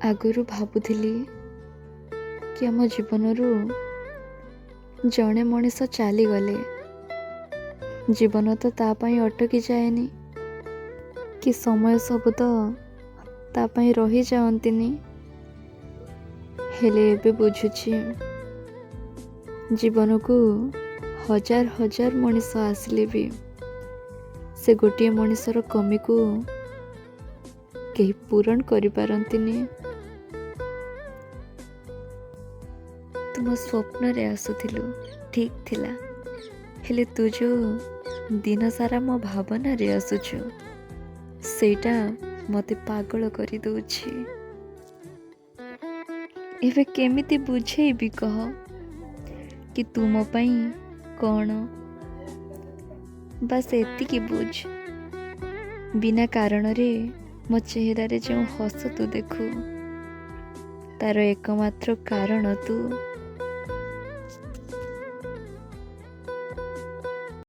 ଆଗରୁ ଭାବୁଥିଲି କି ଆମ ଜୀବନରୁ ଜଣେ ମଣିଷ ଚାଲିଗଲେ ଜୀବନ ତ ତା ପାଇଁ ଅଟକି ଯାଏନି, କି ସମୟ ସବୁ ତ ତା ପାଇଁ ରହିଯାଆନ୍ତିନି। ହେଲେ ଏବେ ବୁଝୁଛି, ଜୀବନକୁ ହଜାର ହଜାର ମଣିଷ ଆସିଲେ ବି ସେ ଗୋଟିଏ ମଣିଷର କମିକୁ କେହି ପୂରଣ କରିପାରନ୍ତିନି। ତୁମ ସ୍ୱପ୍ନରେ ଆସୁଥିଲୁ ଠିକ୍ ଥିଲା, ହେଲେ ତୁ ଯେଉଁ ଦିନସାରା ମୋ ଭାବନାରେ ଆସୁଛୁ ସେଇଟା ମୋତେ ପାଗଳ କରିଦେଉଛି। ଏବେ କେମିତି ବୁଝେଇବି କହ କି ତୁ ମୋ ପାଇଁ କ'ଣ? ବାସ୍ ଏତିକି ବୁଝ, ବିନା କାରଣରେ ମୋ ଚେହେରାରେ ଯେଉଁ ହସ ତୁ ଦେଖୁ ତାର ଏକମାତ୍ର କାରଣ ତୁ।